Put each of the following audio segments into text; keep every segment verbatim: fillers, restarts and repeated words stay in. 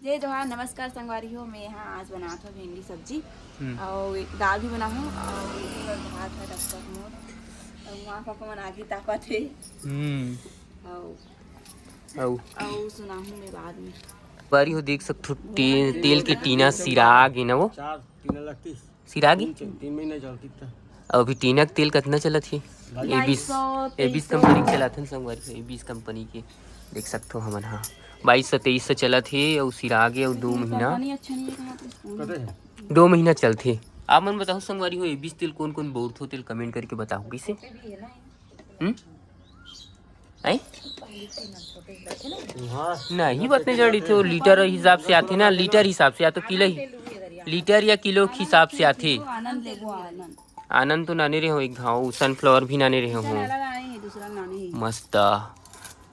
जय जोहार, नमस्कार संगवारी हो, मैं यहाँ आज बनात हूँ भिंडी सब्जी हम्म। और दाल भी बना हूँ और भात है डॉक्टर मोर और वहाँ पापा मन आगी तापत है हम्म। और अउ और सुनाहूँ मैं बाद में। बारी हो देख सकथो, ते-, तेल के टीना सिरा गे ना वो। चार टीना लगती। सिरा गे? तीन, तीन महीना चलती था। अउ अभी टीना के तेल कतना चलत हे? भाई। एबिस, बाईस सौ, एबिस तेईस सौ। कंपनी के चलाथन संगवारी, एबिस कंपनी के देख सकथो हमन हा। बाईस सौ, तेईस सौ चलत हे अउ सिरा गे अउ दो महीना। कंपनी अच्छा नहीं है, कहाँ पे? कते है? दो महीना चलथे। आप मन बताओ संगवारी हो, एबिस तेल कौन कौन बउरथो, तेल कमेंट करके बताओ, कैसे? हम्म? आई? हाँ। नहीं, बात नहीं जानी थी, वो लीटर हिसाब से आथे ना, लीटर हिसाब से या तो किलो ही, लीटर या किलो के हिसाब से आथे। आनंद लेगो, आनंद। आनंद तो नाने रहे हो एक घाव, सनफ्लावर भी नाने रहे हो। दूसरा नाने ही, दूसरा नाने ही। मस्त।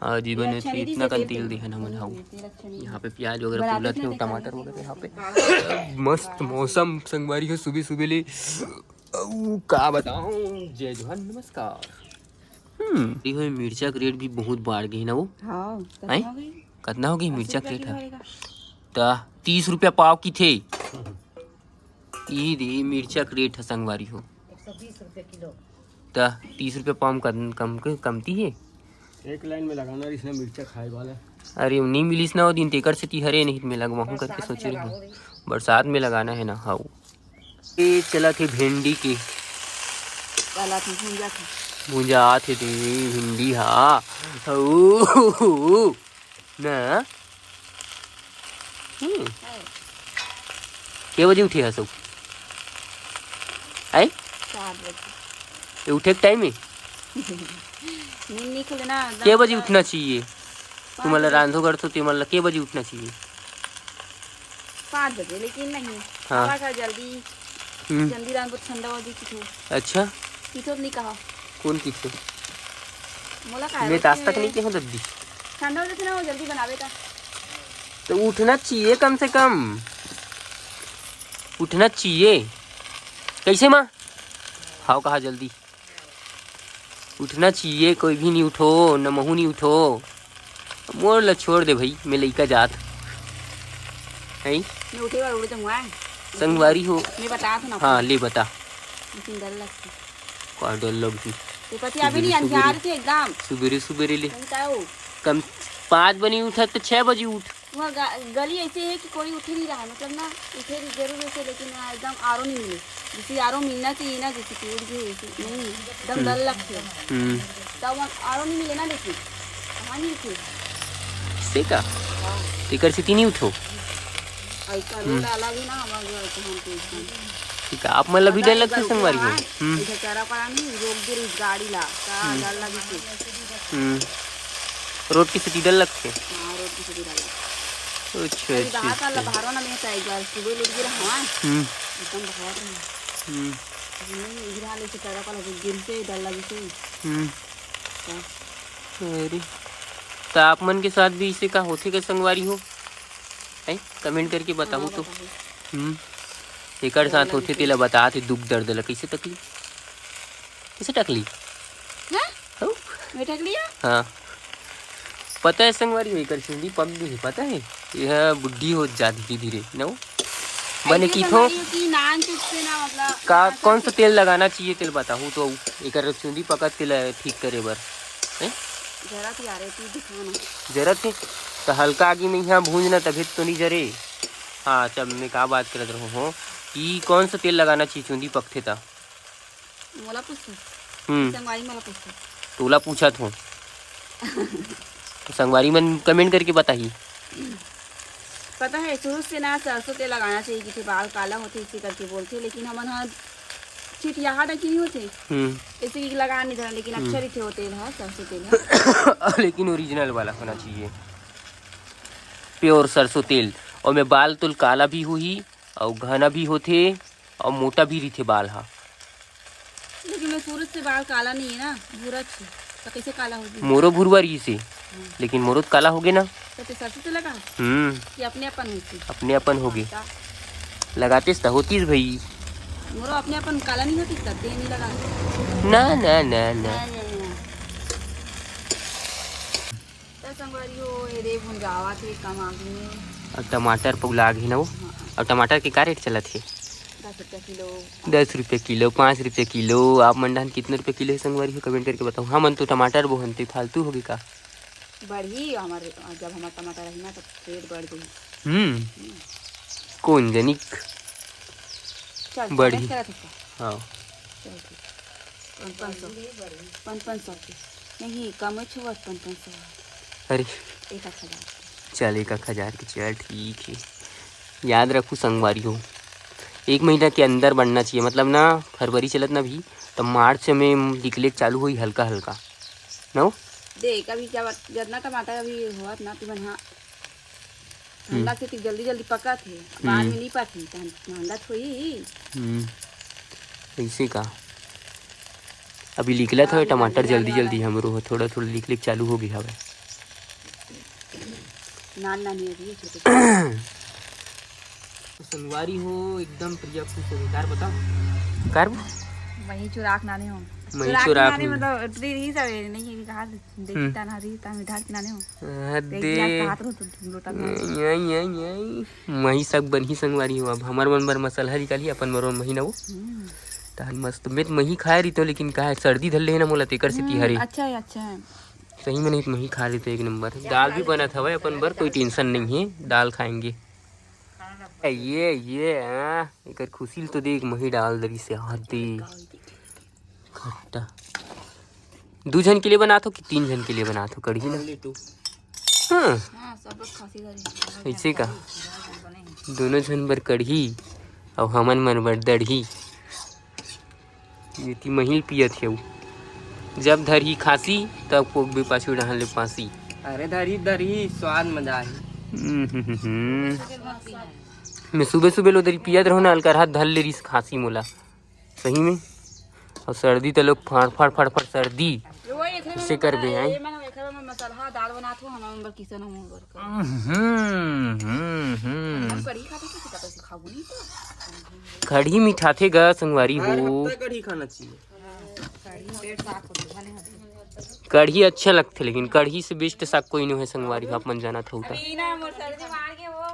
आ, जीवन में अच्छा फिर नहीं इतना दिखता कन तेल तेल तो। देहन हमन हऊ। हम्म, तेल अच्छा नहीं यहाँ पे प्याज वगैरह बनाते फूलत इतना है, दिखा टमाटर नहीं वगैरह यहाँ पे। मस्त मौसम संगवारी हो, सुबह सुबह ले। अऊ, का बताऊं, जय जोहार, नमस्कार। हम्म, ये होय मिर्चा के रेट भी बहुत बाढ़ गई ना वो। हाँ, हैं? कतना हो गई? कतना हो गई अस्सी मिर्चा के रुपया रेट किलो ह? होएगा। त तीस रुपया पाव की थे। ई दे मिर्चा के रेट ह संगवारी हो। एक सौ बीस रुपया किलो। त तीस रुपया पाव कम, कम के कमती है। एक लाइन में लगाना रहिस ना मिर्चा खाए वाला। अरे, नहीं मिलिस ना वो दिन, तेकर से ती हरे नहीं, मैं लगवाहूँ करके बरसात सोचे में रहिस। लगाओ रे। बरसात में लगाना है ना, हाउ। ये चला थे भिंडी के। चला थे, भूंजा थे। भूंजा आथे दे भिंडी हा। ओ, ना। हम्म। है। के बजे उठे हसो? आए? चार बजे। ये उठे के टाइम है? नींद नहीं खुले ना, के बजे उठना चाहिए? पाँच तुम्हारा बजे। रांधो करथो, तुम्हारा के बजे उठना चाहिए? पाँच बजे, लेकिन नहीं। हाँ। हवा का जल्दी, हम्म। जल्दी रांध बहुत ठंडा हो जाए किथे। अच्छा। किथे नहीं कहा। कौन किथे? मोला काय मैं तो आज तक होथे? नहीं कहा दद्दी। ठंडा हो जाथे ना, वो जल्दी बनावे का। तो उठना चाहिए कम से कम, उठना चाहिए। कैसे माँ? हाव कहा जल्दी। उठना चाहिए, कोई भी नहीं उठो, न महू नहीं उठो। मोर ला छोड़ दे भाई, मैं लइका जात। हैं? मैं उठे बर उड़ जाऊंगा। संगवारी हो। मैं बता तो ना हाँ, पूरा। ले बता। लेकिन डर लगती। का डर लगती? ये पति अभी नहीं, सुबेरे, अंधियार सुबेरे। थे एकदम। सुबेरे, सुबेरे ले। नहीं तो वो। कम पाँच बजे उठा तो छह बजे उठ। वहाँ ग-, गली ऐसे है कि कोई उठे नहीं रहा है, मतलब ना, उठे भी जरूर ऐसे, लेकिन वहाँ एकदम आरो नहीं मिले। जैसे आरो मिलना चाहिए ना, जैसे पेड़ भी है, ऐसे नहीं, एकदम हम्म। डर लगते हैं। हम्म। तब वहाँ आरो नहीं मिले ना, देखिए, कहाँ नहीं उठे। से का? हाँ। तेकर से ती नहीं उठो। ऐसा हम्म। रोड अलग है ना, हमारे घर से हम तो एकदम। ठीक है, आप मतलब भी डर लगते संगवारी हो? हम्म। इधर चारा पानी रोक दे रही गाड़ी ला, का हम्म। डर लगी थी। हम्म। रोड की सिटी डर लगते? हाँ, रोड की सिटी डर लगते। अच्छा, अरे, अच्छा, बाहर का अच्छा। लभारो ना, मैं तो एक बार सुबह लेट गया, हाँ। हम्म। एकदम बाहर में। हम्म। नहीं, इधर आने से पैरा का लगे, गिर से डर लगे से। हम्म। हाँ। अरे, तो आप मन के साथ भी इसे का होथे का संगवारी हो? हैं? कमेंट करके बताओ हाँ, तो। बताओ। हम्म। एकर डर साथ होथे, लगथे। तेला बतात हे दुख दर्द ला, कैसे तकलीफ? कैसे टकली? हैं? हौ? मैं टकली हूँ? हाँ। पता है संगवारी हो, एकर चुंदी पक गई है, पता है? यह बुढ़ी हो जा धीरे धीरे, न वो? बने ऐसे की थो? संगवारी हो कि नान चुप से ना, मतलब, का, हाँ, कौन सा तेल लगाना चाहिए, तेल बताओ तो, एकर चुंदी पकत तेल ठीक करे बर, हैं? जरा ती आ रही थी, दिखाना। जरा थे, तो हल्का आगी में यहाँ भूंजना, तभी तो नहीं जरे। हाँ, अच्छा, मैं का बात करत रहूँ हो कि कौन सा तेल लगाना चाहिए चुंदी पकथे ता? मोला पूछथस? हम्म। संगवारी मोला पूछथस? तोला पूछत हूँ। संगवारी मन कमेंट करके बताही। पता है, शुरू से ना सरसों तेल लगाना चाहिए, किथे बाल काला होथे, इसे करके बोलथे, लेकिन हमन ह छिटियाहा डकी नहीं होथे, हम्म। इसे की लगा नहीं धरन, लेकिन अच्छा हम्म। रहिथे वो तेल ह, सरसों तेल ह। लेकिन ओरिजिनल वाला होना चाहिए, प्योर सरसों तेल। और मैं बाल तुल काला भी हुई और घना भी होथे। अउ मोटा भी रहिथे बाल हा। लेकिन मैं सूरज से बाल काला नहीं है ना, भूरा छे, तो कैसे काला हो गई? मोरो भुरवा रहिस हे, हम्म। लेकिन मोरो तो काला हो गे ना। तो ते सरसों से लगा? हम्म। कि अपने अपन होती? अपने अपन हो गे। हाँ, लगातेस त होतीस भाई। मोरो अपने अपन काला नहीं होती, तब ते नहीं लगा। ना, ना, ना, ना। ना, ना, ना। त संगवारी हो, ए रे भुंजावा थे कम आगी में। अब टमाटर पौला गे ना वो। हाँ। अब टमाटर के का रेट चलत हे? दस रुपया किलो। दस रुपये किलो, पाँच रुपये किलो। आप मन डहन कितना रुपये किलो है संगवारी हो, कमेंट करके बताओ। हमन तो टमाटर बोहन, ते फालतू होगे का? बढ़ी हमारे, जब हमार टमाटर रही ना, तब रेट बढ़ गई। हम्म। कौन जनिक? चल, बढ़ी। चल, चल, चल। हाँ। चल, ठीक। पाँच पाँच सौ। पाँच पाँच सौ के। नहीं, कम है छुआ, पाँच पाँच सौ। अरे, एक आध हजार। चल, एक आध हजार के, चल, ठीक है। याद रखू संगवारी हो, एक महीना के अंदर बनना चाहिए, मतलब ना, फरवरी चलत ना भी, तो मार्च में निकले के चालू होई हल्का हल्का, नो? देख, अभी क्या बात, जितना टमाटर अभी होत ना, तुमन हाँ, ठंडा से ती जल्दी जल्दी पकत हे, बाद में नहीं पकी, तो महंगा थोड़ी। हम्म, ऐसे का? अभी निकलत हवे टमाटर जल्दी जल्दी, हमरो ह थोड़ा थोड़ा निकले के चालू हो गई हवे। नान नान है अभी, छोटे छोटे। संगवारी हो, एकदम प्रिया खुश हो गई। कार बताओ, कार वही चुराक नाने हो। वही चुराक नाने नाने। मतलब, इतनी नहीं सब नहीं है, कहा देखता ना रही, ता मिठार के नाने हो। हद देख दे। दिया, साथ रहो तो लोटा में। यई, यई, यई। मही सब बनही संगवारी हो। अब हमर मन बर मसाला निकाली, अपन बर मही ना वो। हम्म। तहन मस्त। मैं तो मही खाए रही तो, लेकिन कहा सर्दी धर ले ना मोला, तेकर सेती हरे। अच्छा है, अच्छा है। सही में नहीं तो मही खा लेते एक नंबर। दाल भी बनत हवे अपन बर, कोई टेंशन नहीं है, दाल खाएंगे। ये, ये, हाँ, एकर खुशी ल तो देख, मही डाल दरी से हाथ दे। खट्टा। दू झन के लिए बनात हो कि तीन झन के लिए बनात हो कढ़ी ना? Only two. हाँ, हाँ, सब लोग खांसी धरी। ऐसे का? दोनों झन बर कढ़ी, अउ हमन मन बर दढ़ी। ये ती महिल पियत हे उ। जब धरही खांसी, तब कोकबे पाछू डहान ले पासी। अरे धरी धरी स्वाद मजा आही। हम्म, हम्म, हम्म, हम्म। मैं सुबह सुबह लो दरी पियत रहूँ ना, अलकर हाथ धर ले रिस खांसी मोला। सही में। और सर्दी तो लोग फाड़ फाड़ फाड़ फाड़ सर्दी। इसे कर दे, हैं? ये मैंने एक बार मसाला दाल बनात हो, हम बर किसन हम बर। हम्म, हम्म, हम्म। कढ़ी खाते कैसे, कैसे खाबू नहीं तो। कढ़ी मिठाथे गा संगवारी हर हो। हफ्ता कढ़ी खाना चाहिए। कढ़ी अच्छा लगथे, लेकिन कढ़ी से बेस्ट साग कोई नहीं है संगवारी हो, आप मन जाना था उठा। पीना मोर सर्दी मार के वो।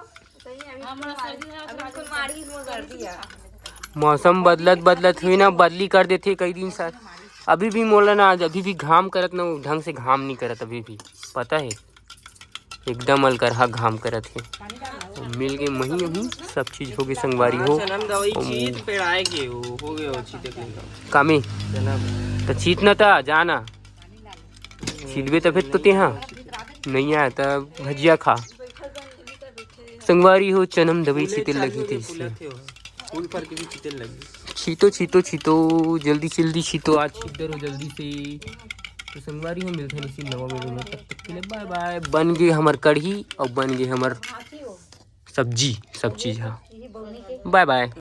सही है, अभी हमारा सर्दी है, अभी तो मारी मोर सर्दी है। मौसम बदलत बदलत हुई ना, बदली कर देथे कई दिन सर। अभी भी मोला ना, आज अभी भी घाम करत ना, ढंग से घाम नहीं करत अभी भी, पता है, एकदम अलकरहा घाम करत हे। मिल गए मही अहू, सब चीज हो गए संगवारी हो। चनम दवाई अम, चीत पेड़ाए के हो, हो गए हो चीते के नहीं। कामे चनम। तो चीत न ता जाना, चीतबे तो फिर तो तेहा नहीं आया तो भजिया खा। संगवारी हो, चनम दबई छितिल लगी थी इसलिए। फूल फर के भी चिते लगी। छीतो छीतो छीतो, जल्दी जल्दी छीतो, आज छीत दरो जल्दी से। तो संगवारी हो, मिलते हैं इसी नवा वीडियो में, तब तक के लिए बाय बाय। बन गए हमर कढ़ी और बन गए हमर सब्जी, सब चीज। हाँ, बाय बाय।